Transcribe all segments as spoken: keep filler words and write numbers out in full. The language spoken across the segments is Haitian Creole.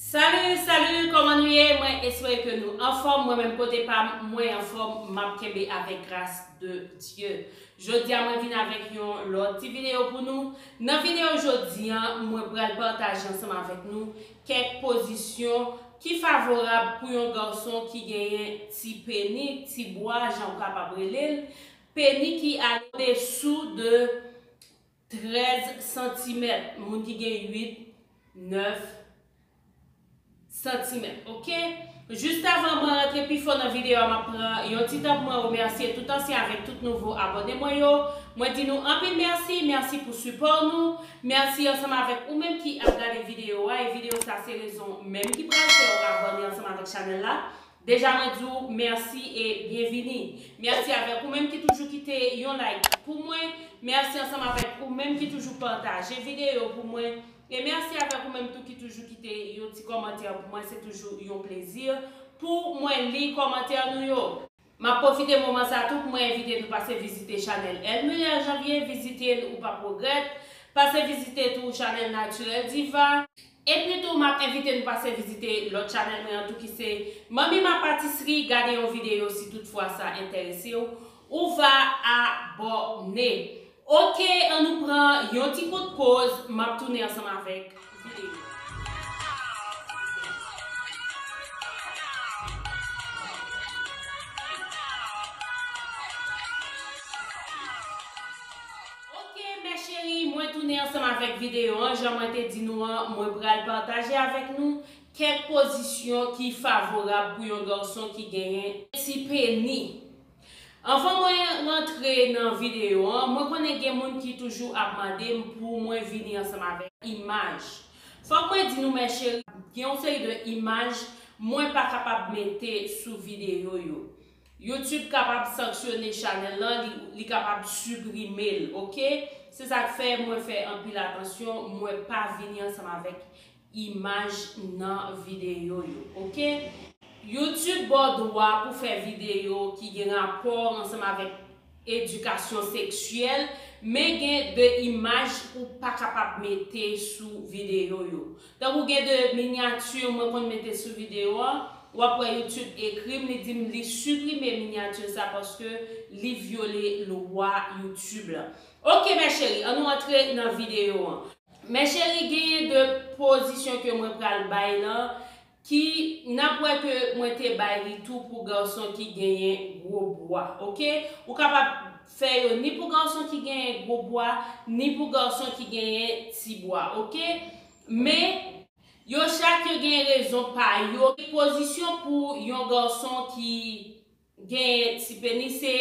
Salut, salut, kòman nou ye? Mwen espere ke nou anfòm. Mwen menm kote pa m, mwen anfòm, m ap kenbe avèk gras de Dye. Jodi a mwen vin avèk yon lòt ti videyo pou nou. Nan videyo jodi a, mwen pral pataje ansanm avèk nou kèk pozisyon ki favorab pou yon gason ki genyen ti peni, ti bwa, jan w kapab rele l, peni ki ale odesou de trèz santimèt, moun ki gen uit, nèf santimèt, oke? Jis avan mwen rantre pi fon nan videyo a, m ap pran yon ti tan pou mwen remèsye tout ansyen avèk tout nouvo abòne mwen yo. Mwen di nou anpil mèsi, mèsi pou sipò nou. Mèsi ansanm avèk ou menm ki ap gade videyo a, e videyo sa se rezon menm ki pral fè w abòne ansanm avèk chanèl la. Deja mwen di w mèsi e byenvini. Mèsi avèk ou menm ki toujou kite yon like pou mwen. Mèsi ansanm avèk ou menm ki toujou pataje videyo pou mwen. E mèsi avèk ou menm tou ki toujou kite yon ti kòmantè pou mwen. Se toujou yon plezi pou mwen li kòmantè nou yo. M ap pwofite moman sa tou pou mwen envite nou pase vizite chanèl Elmuller Janvier. Vizite l, ou p ap regrèt. Pase vizite tou chanèl Naturel Diva. Epi tou, m ap envite nou pase vizite lòt chanèl mwen an tou ki se Manmi Ma Patisserie. Gade yon videyo si tout fwa sa enterese w. Ou va abòne. Oke, ann nou pran yon ti kout poz. M ap tounen ansanm avèk videyo. Oke, mè cheri, mwen tounen ansanm avèk videyo an. Jan mwen te di nou an, mwen pral pataje avèk nou kèk pozisyon ki favorab pou yon gason ki genyen ti peni. Anvan mwen rantre nan videyo an, mwen konnen gen moun ki toujou ap mande m pou mwen vini ansanm avèk imaj. Fòk mwen di nou, mè cheri, gen yon seri de imaj mwen pa kapab mete sou videyo yo. YouTube kapab sanksyone chanèl lan, li, li kapab siprime l, oke? Se sa k fè mwen fè anpil atansyon, mwen pa vini ansanm avèk imaj nan videyo yo, oke? YouTube ba w dwa pou fè videyo ki gen rapò ansanm avèk edikasyon seksyèl, men gen de imaj ou pa kapab mete sou videyo yo. Tankou gen de minyati mwen konn mete sou videyo an, w ap wè YouTube ekri m, li di m li siprime minyati sa paske li vyole lwa YouTube la. Oke, mè cheri, ann nou antre nan videyo an. Mè cheri, genyen de pozisyon ke mwen pral bay lan, ki n ap wè ke mwen te bay li tou pou gason ki genyen gwo bwa, oke? Ou kapab fè yo ni pou gason ki genyen gwo bwa, ni pou gason ki genyen ti bwa, oke? Men, yo chak yo gen rezon pa yo. Pozisyon pou yon gason ki genyen ti peni se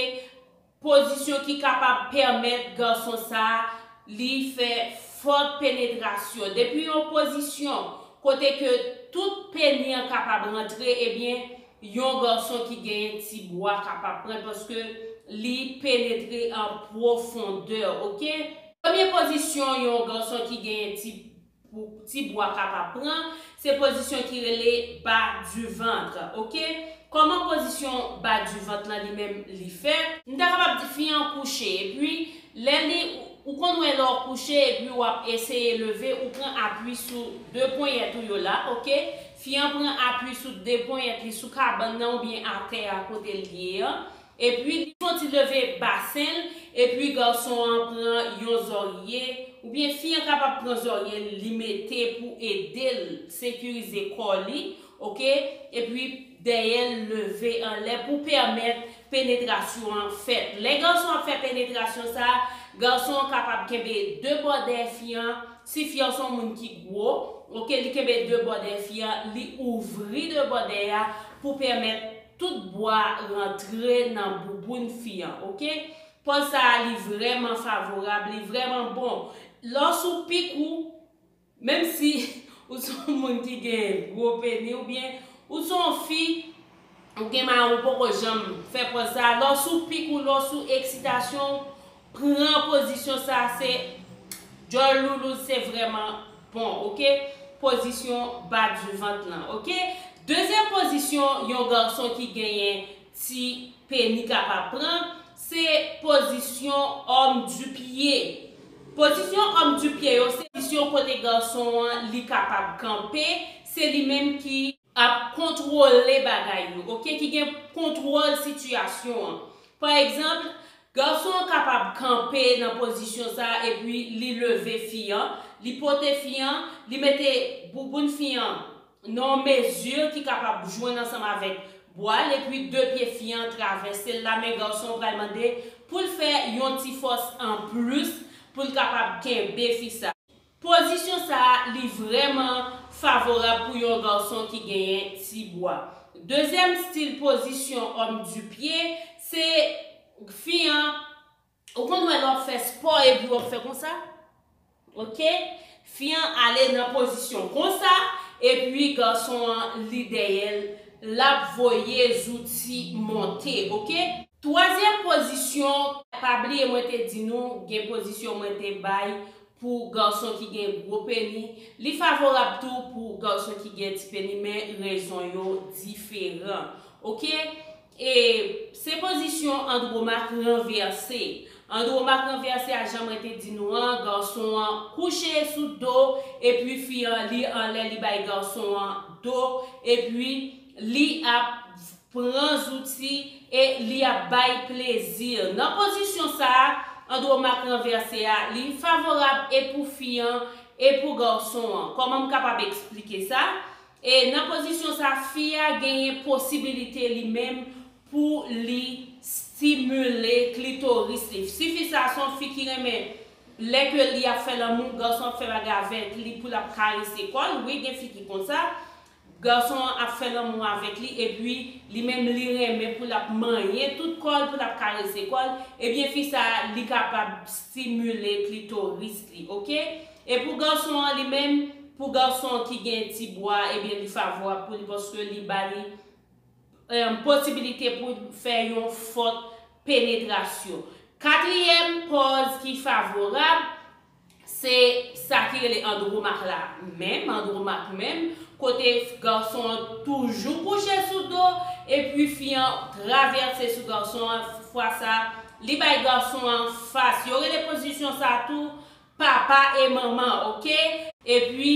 pozisyon ki kapab pèmèt gason sa a li fè fòt penetrasyon. Depi yon pozisyon kote ke tout peni an kapab rantre, ebyen, yon gason ki genyen ti bwa kapab pran l paske li penetre an pwofondè, oke? Premye pozisyon yon gason ki genyen ti pou ti bwa kapab pran, se pozisyon ki rele bas du ventre, oke? Kòman pozisyon bas du ventre lan li menm li fèt? M ta kapab di fi an kouche, epi lè li, ou konn wè lè w kouche, epi w ap eseye leve, ou pran apui sou de ponyèt ou yo la, oke? Fi an pran apui sou de ponyèt li sou kabann nan oubyen atè a kote l ye an. Epi li soti leve basen l, epi gason an pran yon zòrye, oubyen fi an kapab pran zòrye l, li mete pou ede l sekirize kò li, oke? Epi dèyè l leve anlè pou pèmèt penetrasyon an fèt. Lè gason ap fè penetrasyon sa, gason an kapab kenbe de bò dèyè fi an, si fi an se yon moun ki gwo, oke, li kenbe de bò dèyè fi an, li ouvri de bò dèyè a pou pèmèt tout bwa rantre nan bouboun fi an, oke? Pòz sa a, li vrèman favorab, li vrèman bon. Lè w sou pik ou, menm si ou se yon moun ki gen gwo peni, oubyen ou se yon fi, ou gen mari, ou poko janm fè pòz sa a, lè w sou pik ou, lè w sou eksitasyon, pran pozisyon sa a, se djòl loulouz, se vrèman bon, oke? Pozisyon bas du ventre lan, oke? Dezyèm pozisyon yon gason ki genyen ti peni kapab pran, se pozisyon homme du pied. Pozisyon homme du pied yo, se pozisyon kote gason an, li kapab kanpe, se li menm ki ap kontwole bagay yo, oke, ki gen kontwòl sitiyasyon an. Pa egzanp, gason an kapab kanpe nan pozisyon sa a epi li leve fi an, li pote fi an, li mete bouboun fi an nan yon mezi ki kapab jwenn ansanm avèk bwa l, epi de pye fi an travèse l la, men gason an pral mande pou l fè yon ti fòs anplis pou l kapab kenbe fi sa. Pozisyon sa a, li vrèman favorab pou yon gason ki genyen ti bwa. Dezyèm stil pozisyon homme du pied, se fi an, ou konn wè lè w ap fè spò epi w ap fè konsa. Oke? Fi an ale nan pozisyon konsa, epi gason an li dèyè l, l ap voye zouti monte, oke? Twazyèm pozisyon, pa bliye mwen te di nou, gen pozisyon mwen te bay pou gason ki gen gwo peni, li favorab tou pou gason ki gen ti peni, men rezon yo diferan. Oke? E se pozisyon andromak ranvèse. Andromak ranvèse a, jan mwen te di nou an, gason an kouche sou do, epi fi an li anlè, li bay gason an do, epi li ap pran zouti e li ap bay plezi. Nan pozisyon sa a, andromak ranvèse a, li favorab e pou fi an e pou gason an. Kòman m kapab eksplike sa? E nan pozisyon sa, fi a genyen posibilite li menm pou li stimile klitoris li. Si fi sa se yon fi ki renmen, lè ke li ap fè lanmou, gason ap fè bagay avèk li pou l ap karese kò l, wi, gen fi ki konsa, gason an ap fè lanmou avèk li, epi li menm li renmen pou l ap manyen tout kò l, pou l ap karese kò l, ebyen fi sa a, li kapab stimile klitoris li, oke? E pou gason an li menm, pou gason ki gen ti bwa, ebyen li favorab pou li paske li ba li, em, posibilite pou fè yon fòt penetrasyon. Katriyèm pòz ki favorab, se sa ki rele andromak la menm, andromak menm, kote gason an toujou kouche sou do, epi fi an travèse sou gason an, fwa sa, li bay gason an fas. Yo rele pozisyon sa tou papa e manman, oke? Epi,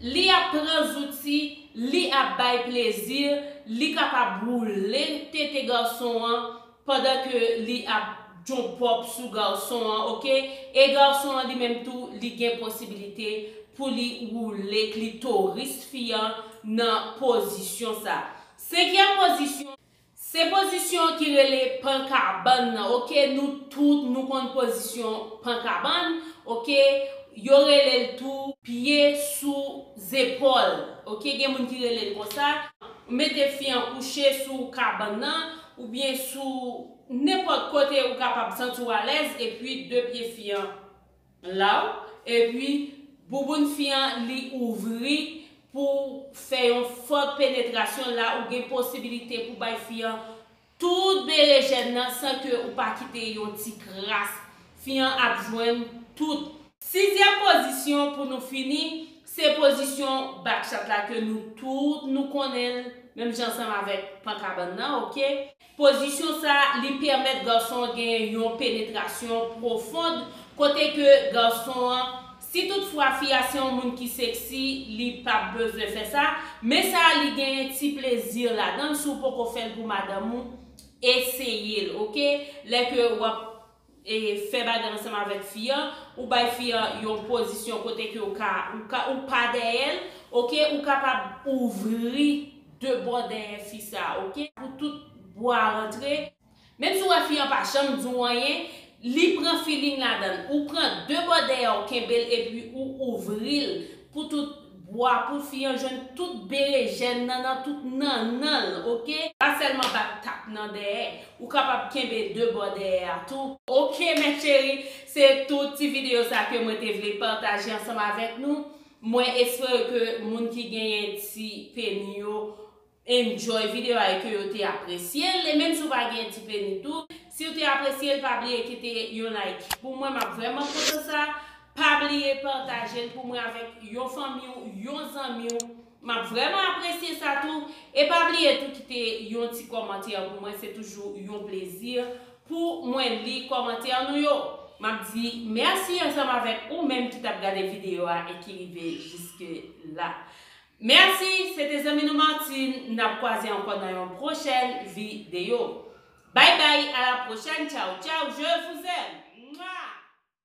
li ap pran zouti, li ap bay plezi, li kapab woule tete gason an pandan ke li ap djònpòp sou gason an, oke? E gason an li menm tou, li gen posibilite pou li woule klitoris fi an nan pozisyon sa. Senkyèm pozisyon, se pozisyon ki rele pankabann nan, oke? Nou tout, nou konn pozisyon pankabann, oke? Yo rele l tou pye sou zepòl, oke? Gen moun ki rele l konsa. Mete fi an kouche sou kabann nan, oubyen sou nenpòt kote ou kapab santi w alèz, epi de pye fi an la w, epi bouboun fi an li ouvri pou fè yon fòt penetrasyon la ou gen posibilite pou bay fi an tout berejèn nan san ke ou pa kite yon ti kras. Fi an ap jwenn tout. Sizyèm pozisyon pou nou fini, se pozisyon bakchat la ke nou tout nou konnen l, menm jan ansanm avèk pankabann nan, oke? Pozisyon sa, li pèmèt gason an gen yon penetrasyon pwofond, kote ke gason an, si toutfwa fi a se yon moun ki seksi, li p ap bezwen fè sa, men sa li genyen ti plezi ladan l, si w poko fè l pou madanm ou, eseye l, oke? Lè ke w ap e fè bagay ansanm avèk fi an, ou bay fi an yon pozisyon kote ke ou ka, ou ka, ou pa dèyè l, oke, ou kapab ouvri de bò dèyè fi sa, oke, pou tout bwa rantre. Menm si w wè fi an pa janm di w anyen, li pran feeling ladan l. Ou pran de bò dèyè w, kenbe l, epi ou ouvri l pou tout bwa, pou fi an jwenn tout berejèn nan, nan tout nannan l, oke? Pa sèlman bat tap nan dèyè, ou kapab kenbe de bò dèyè a tou. Oke, mes chéries, se tout ti videyo sa ke mwen te vle pataje ansanm avèk nou. Mwen espere ke moun ki genyen ti peni yo enjoy videyo a e ke yo te apresye l. E menm si w pa gen ti peni tou, si w te apresye l, pa bliye kite yon like. Pou mwen, m ap vrèman kontan sa. Pa bliye pataje l pou mwen avèk yon fanmi w, yon zanmi w. M ap vrèman apresye sa tou. E pa bliye tou kite yon ti kòmantè pou mwen. Se toujou yon plezi pou mwen li kòmantè nou yo. M ap di mèsi ansanm avèk ou menm ki t ap gade videyo a e ki rive jiske la. Mèsi, se te zanmi nou Martine. N ap kwaze ankò nan yon pwochèn videyo. Bye bye, à la prochaine, ciao ciao, je vous aime. Mwa!